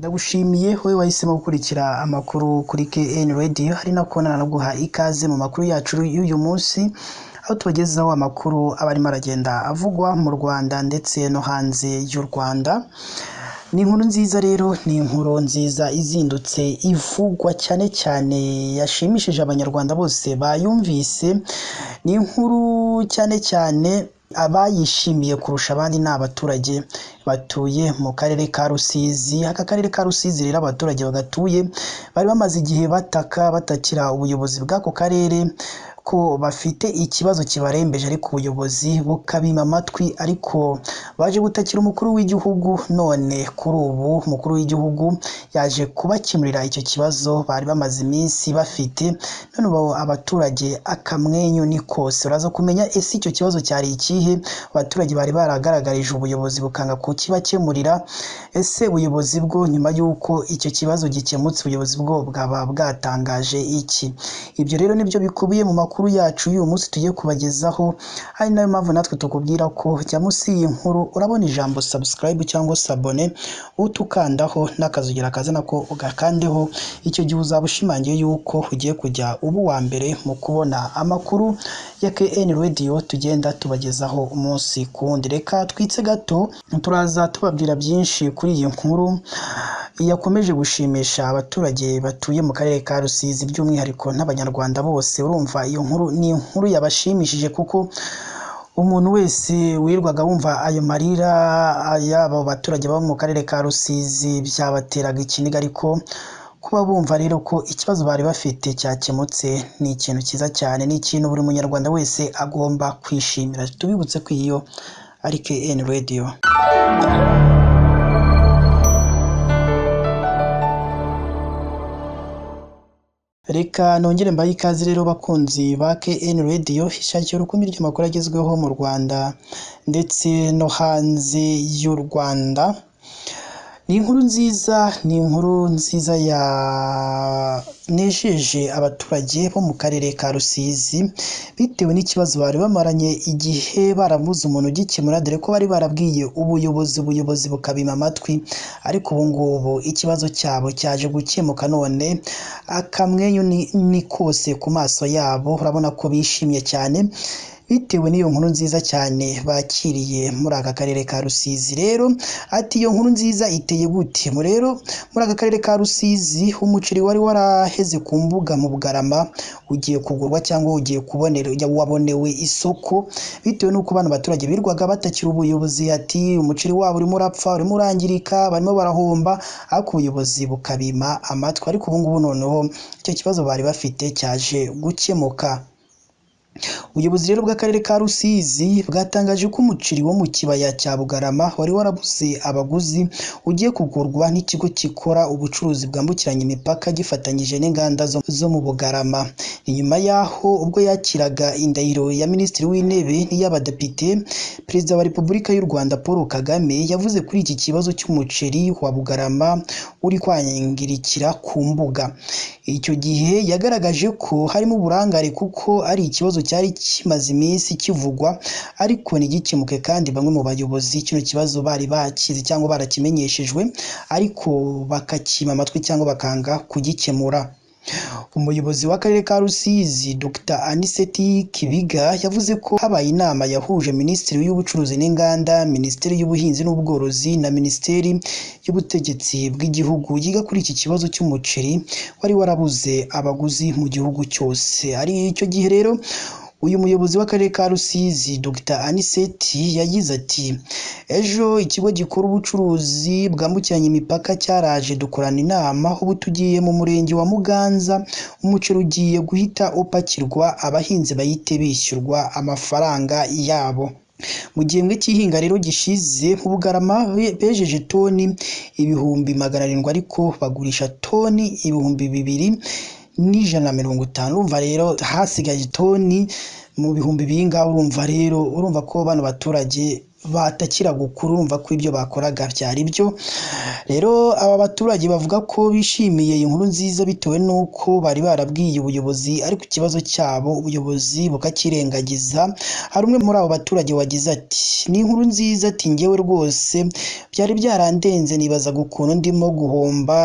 Ndagushimiye wowe wahisemo gukurikira amakuru kuri KN Radio, hari nako nanaguha ikaze mu makuru yacu y'uyu munsi, aho tubagezaho amakuru aba arimo aragenda avugwa mu Rwanda ndetse no hanze y'u Rwanda. Ni inkuru nziza rero, ni inkuru nziza izindutse ivugwa cyane cyane yashimishije abanyarwanda bose bayumvise. Ni inkuru cyane cyane abayishimiye kurusha abandi ni abaturage batuye mu karere ka Rusizi. Aka karere ka Rusizi rero abaturage bagatuye bari bamaze igihe bataka batakira ubuyobozi bw'ako karere ko bafite ikibazo kibarembeje, ariko ubuyobozi bukabima amatwi. Ariko baje gutakira umukuru w'igihugu, none kuri ubu umukuru w'igihugu yaje kubakemurira icyo kibazo bari bamaze iminsi bafite. None ubu abaturage akamwenyu ni kose. Uraza kumenya ese icyo kibazo cyari ikihe abaturage bari baragaragarije ubuyobozi bukanga kukibakemurira. Ese ubuyobozi bwo nyuma y'uko icyo kibazo gikemutse, ubuyobozi bwo bwaba bwatangaje iki? Ibyo rero nibyo bikubiye mu makuru yacu y'uyu munsi tugiye kubagezaho, ari nayo mpamvu natwe tukubwira ko jya munsi y'iyi nkuru urabona ijambo subscribe cyangwa s'abone, utukandaho n'akazogera kaza nako ugakandeho. Icyo gihe uzaba ushimangiye yuko ugiye kujya uba uwa mbere mu kubona amakuru ya KN Radio tugenda tubagezaho umunsi ku wundi. Reka twitse gato, turaza tubabwira byinshi kuri iyi nkuru yakomeje gushimisha abaturage batuye mu karere ka Rusizi, by'umwihariko n'abanyarwanda bose. Urumva iyo nkuru ni inkuru yabashimishije, kuko umuntu wese wirirwaga wumva ayo marira y'abo baturage baba mu karere ka Rusizi byabateraga ikiniga, ariko kuba bumva rero ko ikibazo bari bafite cyakemutse ni ikintu cyiza cyane, ni ikintu buri munyarwanda wese agomba kwishimira. Tubibutse ko iyo ari KN Radio. Reka nongere mbahe ikaze rero bakunzi ba KN Radio, ishakira urukumbi ry'amakuru agezweho mu Rwanda ndetse no hanze y'u Rwanda. Ni inkuru nziza, ni inkuru nziza yanejeje abaturage bo mu karere ka Rusizi bitewe n'ikibazo bari bamaranye igihe barabuze umuntu ugikemura, dore ko bari barabwiye ubuyobozi, ubuyobozi bukabima amatwi, ariko ubu ngubu ikibazo cyabo cyaje gukemuka, none akamwenyu ni kose ku maso yabo. Urabona ko bishimye cyane bitewe n'iyo nkuru nziza cyane bakiriye muri aka karere ka Rusizi. Rero ati iyo nkuru nziza iteye gute? Rero muri aka karere ka Rusizi umuceri wari waraheze ku mbuga mu Bugarama ugiye kugurwa cyangwa ugiye kubonera, wabonewe isoko, bitewe n'uko bano baturage birwaga batakira ubuyobozi ati umuceri wabo urimo urapfa, urimo urangirika, barimo barahomba, ariko ubuyobozi bukabima amatwi. Ariko ubu ngubu noneho icyo kibazo bari bafite cyaje gukemuka. Ubuyobozi rero bw'akarere ka Rusizi bwatangaje ko umuceri wo mu kibaya cya Bugarama wari warabuze abaguzi ugiye kugurwa n'ikigo gikora ubucuruzi bwambukiranya imipaka gifatanyije n'inganda zo mu Bugarama. Ni nyuma y'aho ubwo yakiraga indahiro ya Minisitiri w'Intebe n'iy'Abadepite, Perezida wa Repubulika y'u Rwanda Paul Kagame yavuze kuri iki kibazo cy'umuceri wa Bugarama uri kwangirikira ku mbuga. Icyo gihe yagaragaje ko harimo uburangare kuko ari ikibazo cyari kimaze iminsi kivugwa ariko ntigikemuke, kandi bamwe mu bayobozi kino kibazo bari bakizi cyangwa barakimenyeshejwe ariko bakakima amatwi cyangwa bakanga kugikemura. Umuyobozi w'akarere ka Rusizi Dr Anicet Kibiga yavuze ko habaye inama yahuje Minisitiri y'Ubucuruzi n'Inganda, Minisiteri y'Ubuhinzi n'Ubworozi na Minisiteri y'Ubutegetsi bw'Igihugu yiga kuri iki kibazo cy'umuceri wari warabuze abaguzi mu gihugu cyose. Ari icyo gihe rero uyu muyobozi w'akarere ka Rusizi Dr Anicet yagize ati ejo ikigo gikora ubucuruzi bwambukiranya imipaka cyaraje dukorana inama, ubu tugiye mu murenge wa Muganza, umuceri ugiye guhita upakirwa abahinzi bahite bishyurwa amafaranga yabo. Mu gihembwe cy'ihinga rero gishize mu Bugarama bejeje toni 700,000, ariko bagurisha toni 2,150. Urumva rero hasigaye toni mu bihumbi bingahe? Urumva rero, urumva ko bano baturage Batakira gukuru, urumva ko ibyo bakoraga byari byo. Rero aba baturage bavuga ko bishimiye inkuru nziza bitewe n'uko bari barabwiye ubuyobozi ariko ikibazo cyabo ubuyobozi bukakirengagiza. Hari umwe muri abo baturage wagize ati: "Ni inkuru nziza", ati: "Njyewe rwose byari byarandenze, nibazaga ukuntu ndimo guhomba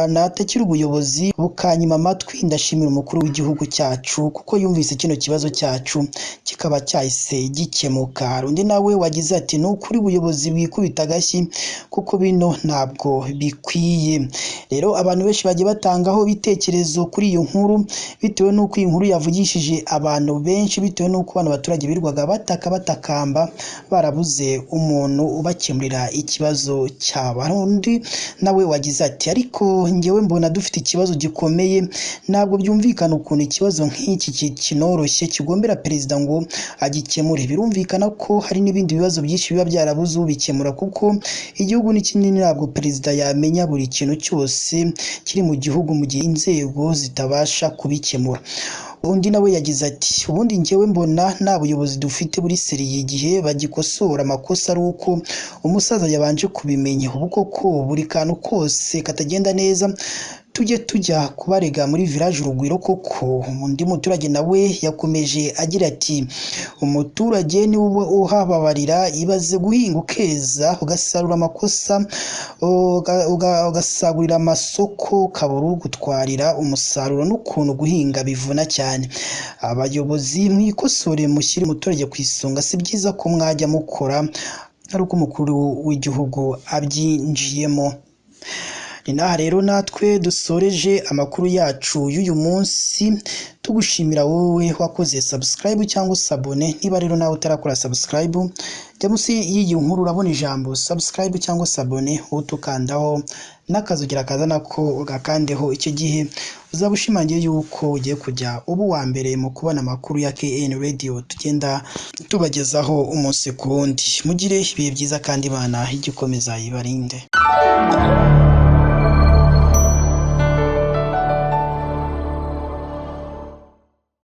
natakira ubuyobozi bukanyima amatwi. Ndashimira umukuru w'igihugu cyacu kuko yumvise kino kibazo cyacu kikaba cyahise gikemuka." Hari undi nawe wagize ati: "Ni ukuri ubuyobozi bwikubita agashyi kuko bino ntabwo bikwiye." Rero abantu benshi bagiye batangaho ibitekerezo kuri iyo nkuru bitewe n'uko iyi nkuru yavugishije abantu benshi, bitewe n'uko bano baturage birirwaga bataka batakamba barabuze umuntu ubakemurira ikibazo cyabo. Hari undi nawe wagize ati: "Ariko njyewe mbona dufite ikibazo gikomeye, ntabwo byumvikana ukuntu ikibazo nk'iki kinoroshye kigombera perezida ngo agikemure. Birumvikana ko hari n'ibindi bibazo byinshi biba byarabuze ubikemura, kuko igihugu ni kinini, ntabwo perezida yamenya buri kintu cyose kiri mu gihugu mu gihe inzego zitabasha kubikemura." Undi nawe yagize ati: "Ubundi njyewe mbona nta buyobozi dufite buri sérieux, igihe bagikosora amakosa ari uko umusaza yabanje kubimenya. Ubu koko buri kantu kose katagenda neza tujye tujya kubarega muri Village Urugwiro koko?" Undi muturage nawe yakomeje agira ati: "Umuturage niwe uba uhababarira, ibaze guhinga ukeza ugasarura amakosa, ugasagurira amasoko, ukabura ugutwarira umusaruro, n'ukuntu guhinga bivuna cyane. Abayobozi mwikosore, mushyire umuturage ku isonga, si byiza ko mwajya mukora ari uko umukuru w'igihugu abyinjiyemo." Ni n'aha rero natwe dusoreje amakuru yacu y'uyu munsi, tugushimira wowe wakoze subscribe cyangwa s'abonner. Niba rero nawe utarakora subscribe, jya munsi y'iyi nkuru urabona ijambo subscribe cyangwa s'abonner, utukandaho n'akazogera kaza nako ugakandeho. Icyo gihe uzaba ushimangiye yuko ugiye kujya uba uwa mbere mu kubona amakuru ya KN Radio tugenda tubagezaho umunsi ku wundi. Mugire ibihe byiza kandi Imana igikomeza ibarinde.